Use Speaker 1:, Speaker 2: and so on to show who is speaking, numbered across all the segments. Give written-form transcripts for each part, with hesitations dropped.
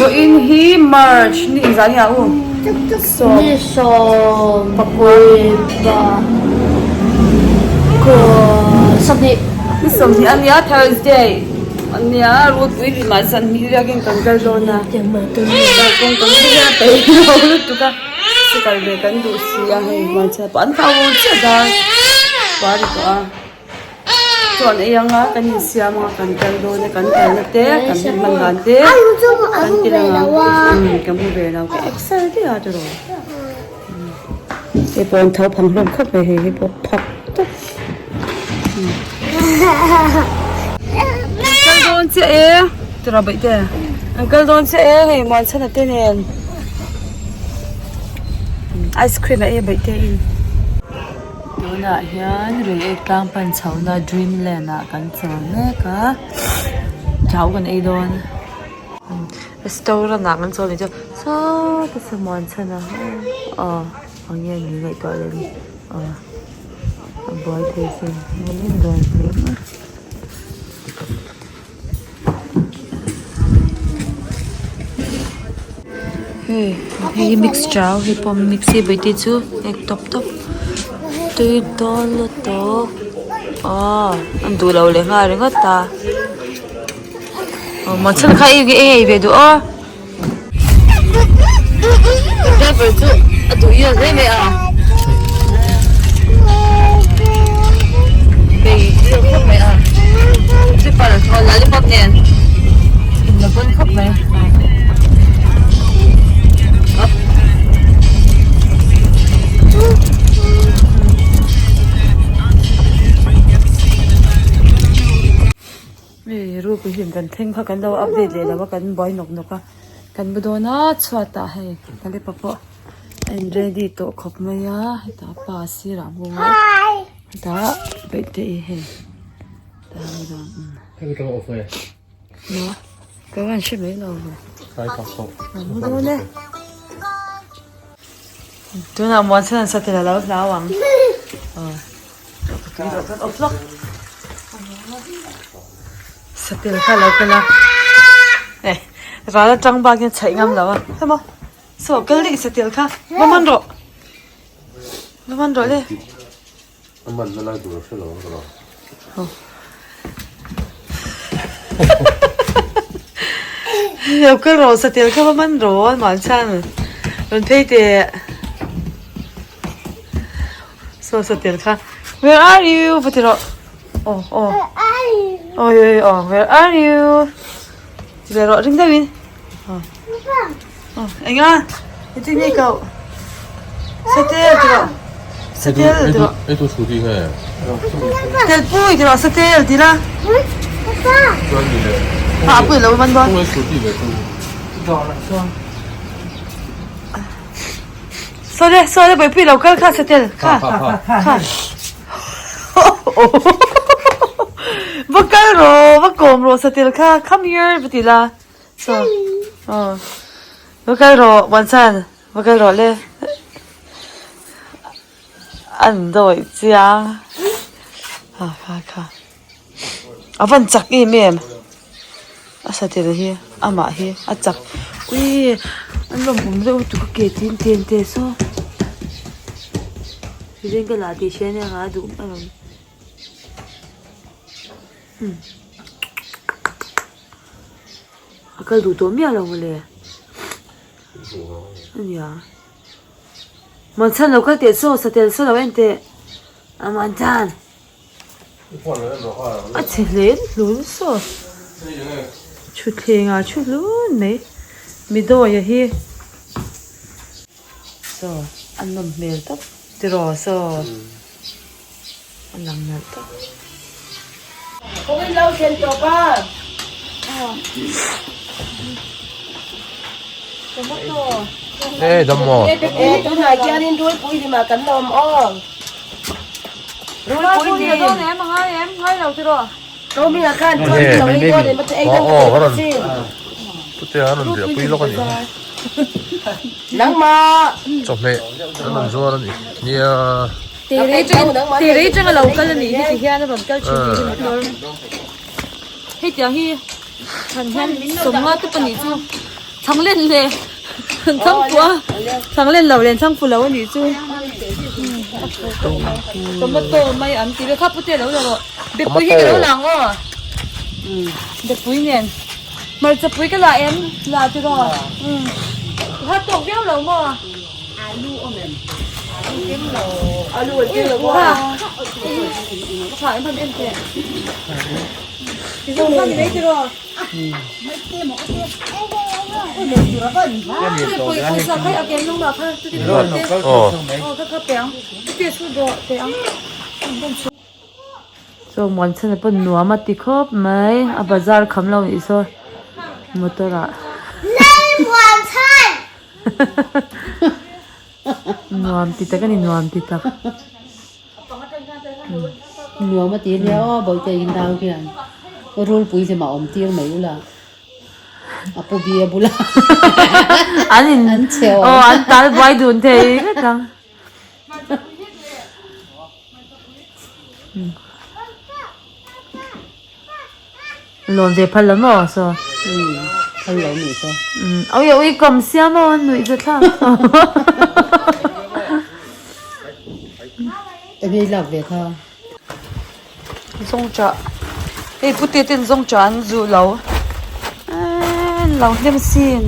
Speaker 1: Vawiin hi March ni engzah nge a u? Sawm.
Speaker 2: Ni 18.
Speaker 1: Ni 20 a nia Thursday a nia Rulpui limah zanhnih riakin kan kal dawn a. Kalkawng kan hre peih lo lutuk a. Sikal ve kan duh si a hei hmaichhia pawh an thau chiah dar par ri tawh a chuan ei anga kan insiam anga kan kal dawn a kan kalna te kan hun hman dan te kan ti lang ang umm ka hmu ve lo ka excel daih a tiraw hei pawh an tho phang hlawm khawp mai hei hi pawh phak tawp an kal dawn chiah e tiraw baihte an kal dawn chiah e hei muanchhana te nen ice cream a ei baihte in tunah hian reiek tlang pan chhohna dreamland ah kan chawl mek a chau kan ei dawn restaurant ah kan chawl ni chu sawta saw muanchhana aw eng nge ni ngaihtuah leh ni aw. A buai thei sin engemaw dawn hle mai. Hei hei hi mix chau hei pawh mix hi bawihte chu ek tawp tawp tui dawn lutuk aw an duh lo leh nghal ringawt ta aw machhan kha i ei ve duh aw. Driver chu a duh hian hle mai a bei hian khawp mai a slipper aw lollipop nen in la bawn khawp mai. Hei rupui hlim kan thleng kha kan lo update leh lo a kan buai nawk nawk a kan bu dawn a chhuat ah hei Kalepa pawh a in ready tawh khawp mai a hetah pa sirah a hmung a hetah peihte i hei hetah a mu dawn maw ka van hre mai lo ve a mu dawn e tunah muanchhan an satel a lo hlau ang aw. Satel kha lo kal a eh ral atang bak hian chhaih ngam lo a hemaw saw kal daih satel kha va man rawh va man rawh le
Speaker 3: a man na lai tur a hre lo ang ka lo
Speaker 1: lo kal rawh satel kha va man rawh an man chhan rawn phei teh. Saw satel kha where are you va ti rawh aw aw awi awi aw where are you ti leh rawh ring deuhin aw aw eng a heti nge kau satel ti rawh satel ti rawh tel pui ti rawh satel ti la a pui lo man dawn. Saw le saw le buaipui lo kal kha satel kha kha va kal rawh va kawm rawh satel kha come here va ti la saw aw va kal rawh Muanchhan va kal rawh le an dawih chiang kha kha kha a van chak em em. A satel hi amah hi a chak ui an rawn awm deuh lutuk a ke tin ten te saw zing ka lah tih hria ania a duh a rawn umm a kal duh tawh miah lo mawle ania Muanchhan lo kal teh saw satel saw lo en teh a Muanchhan. A chhe hle hlun saw thutthleng ah thu hlun mai midawia hi saw a nawm hmel tawp tiraw saw a lang nalh tawp.
Speaker 3: Chawhmeh an rawn zuar a ni nia.
Speaker 1: Tirei atanga lo kal a nih hi ti hian a rawn kal thin tih hi motor hetiang hi chhan hian sawmnga te pahnih chu. Thanglen leh thangfu a thanglen lo leh thangfu lo a nih chu tomato mai an ti ve kha pute lo la rawh bepui hi ka lo lang aw bepui nen hmarcha pui ka la em la ti rawh ha tawk viau lo maw alu awm em alu an keng lo kha kha em han en teh ti zawng kha ni mai ti rawh. Chaw muan chhan pawh nuam a ti khawp mai a bazar kham lo nih saw motor ah nuam ti tak a ni nuam ti tak.
Speaker 2: Nuam a ti ania aw Bawihte in dau hian rulpui hlim a awm tir mai ula a pu bia bula
Speaker 1: an in
Speaker 2: an chhe awm
Speaker 1: aw an tal buai dun thei vek ang. Lawn ve phal lo maw saw.
Speaker 2: Umm phal lo nih saw.
Speaker 1: Umm ui ui kawm siam aw nuih za thlak saw.
Speaker 2: Enge i lak ve kha.
Speaker 1: Zawngṭah hei pute ten zawngṭah an zuh lo eee lo hnem sin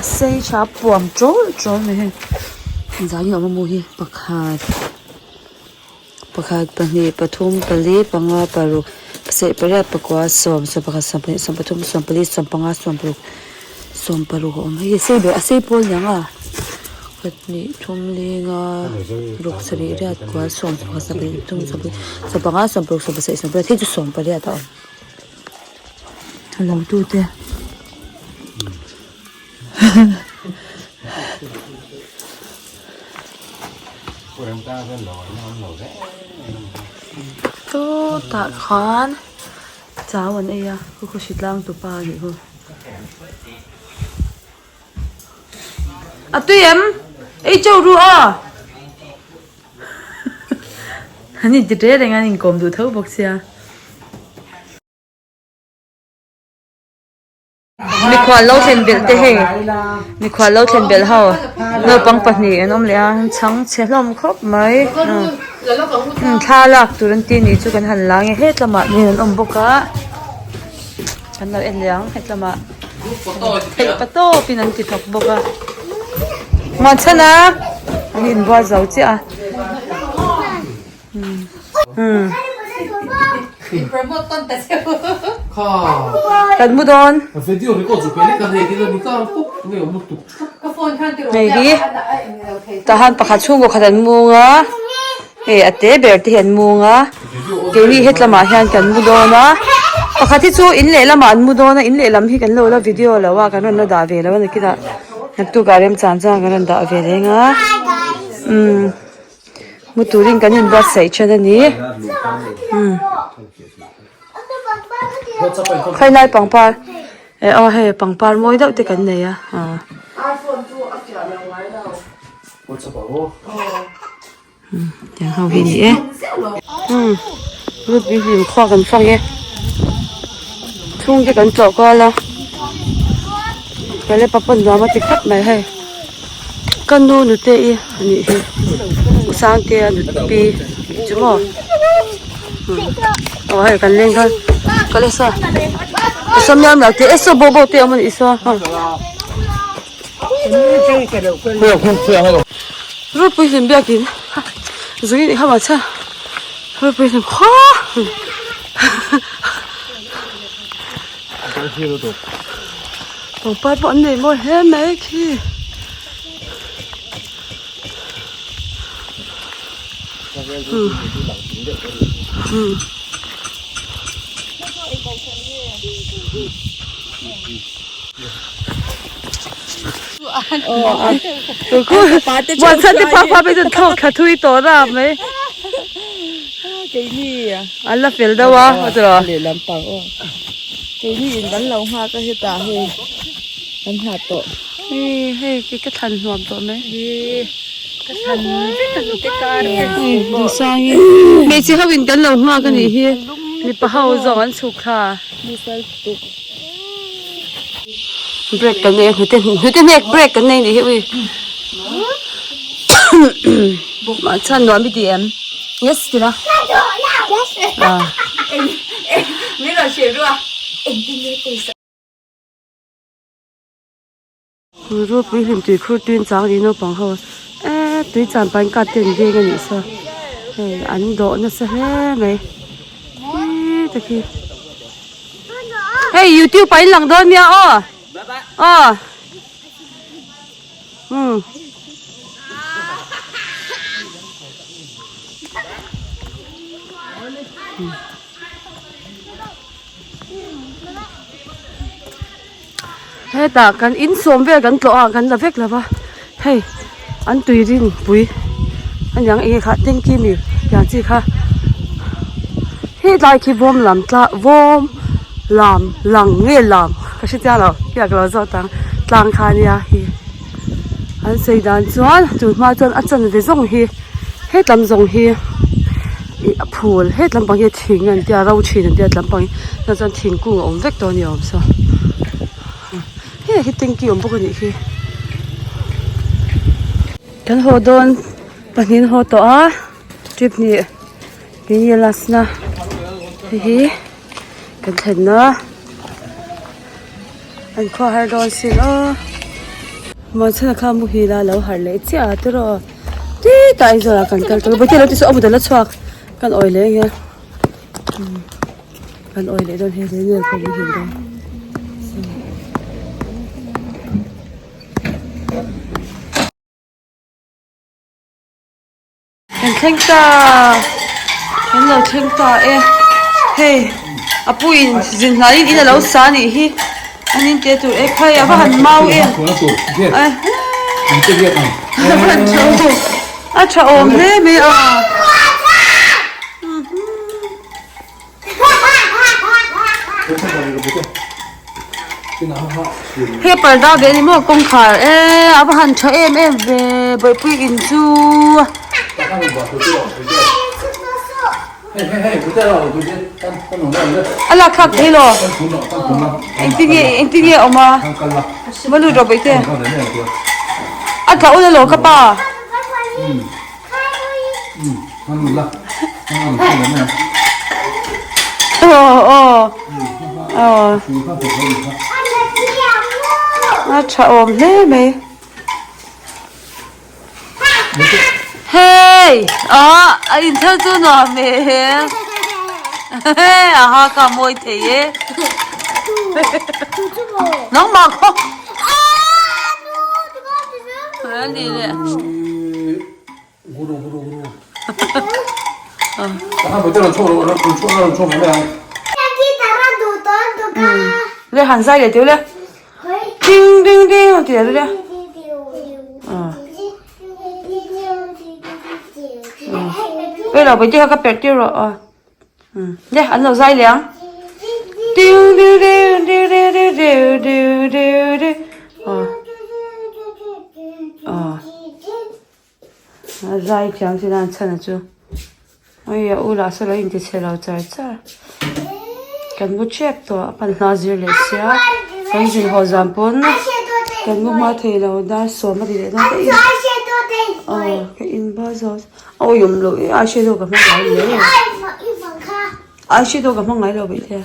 Speaker 1: a sei tha a puam ṭawl ṭawl mai hei zan hi a awm a maw hi pakhat. Pakhat, pahnih, pathum, pali, panga, paruk, pasarih, pariat, pakua, sawm, sawmpakhat, sawmpahnih, sawmpathum, sawmpali, sawmpanga, sawmparuk, sawmparuk a awm. Hei hi a sei ber a sei pawl niang a, pahnih, thum, li, nga, ruk, sarih, riat, kua, sawm, sawmpakhat, sawmpahnih, pathum, sawmpali, sawmpanga, sawmparuk, sawmpasarih, sawmpariat hei chu sawmpariat a awm. A lo tute. Chutah khan chau an ei a khu khu hritlang tupa a nih khu a tui em ei chauh ru aw an inti ṭe reng a an inkawm duh tho bawk sia. Mikhual lo thlen belh te hei mikhual lo thlen belh ho naupang pahnih an awm leh a an chhang chhe hlawm khawp mai thla lak tur an ti nih chu kan han la nge hetlamah mi an awm bawk a kan lo en leh ang hetlamah theih pa tawp in an ti thawk bawk a muanchhan a an inbual zo chiah a. Kan mu dawn. Hei hi tahan pakhat chhungkaw khat an mung a hei a te ber te hi an mung a keini hetlamah hian kan mu dawn a pakhat hi chu in lehlamah an mu dawn a in lehlam hi kan lo la video lo a kan rawn la dah ve lo a nakinah naktukah remchang chuan kan rawn dah ve reng a umm. Mu turin kan inbuatsaih then a ni. Khailai pangpar eh aw hei pangpar mawi deuh te kan nei a aw. Tiang ho hi a ni e. Rugby hlim khua kan fang e. Chhungte kan tlawh kual a. Kale papawn nuam a ti khawp mai hei. Ka nu nute i a nih hi u Sangtea nutpi tih chu maw aw hei kan leng dawn ka le saw saw miam lo te e saw bo bo te a awm a nih saw Rupui hlim biakin zui nih kha mahse rupui hlim khaw Pangpar pawh an nei mawi hle mai khi. Muanchhan te phak phak phei chuan thlawk thla thui tawh rap mai. An la fel deuh a a tiraw.
Speaker 4: Keini in kan lo nghak a hetah hei kan nghah tawh.
Speaker 1: Hei hei kei ka thlan hnuam tawh mai.
Speaker 4: Ka thlan vek a hnute kar te.
Speaker 1: Hei Duhsangi hmeichhe ho in kan lo nghak a nih hi mipa ho zawk an chhuk thla. Break kan nei a hnute hnute hnek break kan nei nih hi ui mah chuan nuam i ti em yes ti la ah Rulpui hlim tui khur tuin chang ri naupang ho eee tui chan pain card te an veng a nih saw hei an dawh nasa hle mai eee te khi hei youtube ah in lang dawn nia aw aw umm. Hetah kan insawm vel kan tlawh a kan la vek lo va hei an tui rin pui a niang eng nge kha tanky mi tiang chi kha hetlai khi vawm lam tla vawm lam lang nge lam ka hre chiang lo khiah ka lo zawt ang tlang kha ania hi an sawi dan chuan tun hma chuan a chanve zawng hi hetlam zawng hi ih a phul hetlam pang hi thing an tia ro thin an tia hetlam pang hi tunah chuan thingkung a awm vek tawh a ni awm saw hei hi tanky awm bawk a nih hi kan haw dawn pahnih an haw tawh a trip hnih keini last na hei hi kan thlenna an khua har dawn sin aw Muanchhana kha muhil a lo harh leh chiah a tiraw ti tah Aizawl ah kan kal tawh a lo ti saw a mut a la chhuak kan awi leh ang e kan awi leh dawn hei Daniel pawh muhil dawn. Kan thleng ta kan lo thleng ta e hei a pu in zin hnaiin in a lo sa anih hi an in teh tur e khai a va han mau em a va han tha a tha awm hle mai a. He parda ve ani maw kawngkhar e a va han tha em em ve bawihpui in chu a lak thlak thei lo engtin nge engtin nge a awm a va lut rawh bawihte a tla ul alawm ka pa. A tha awm hle mai hei ah a inthar chu nuam e a ha kha mawi thei e nangmah khaw a ni le. Le han zai leh teuh le ding ding ding a ti leh le Wei lo bai te kha ka perh tir rawh aw le an lo zai leh ang ding ding ding ding ding ding ding ding ding aw aw. A zai thiam sin a an chhan a chu hei a u lah saw lo inti chhe lo char char kan mu tep tawh a pan hna zir leh sia kan zin haw zan pawn kan mu hma thei lo dar sawm a ti leh dawn ka in aw ka in ba zo a awih awm loh e eyeshadow ka hmang ngai lo eyeshadow ka hmang ngai lo bawih te.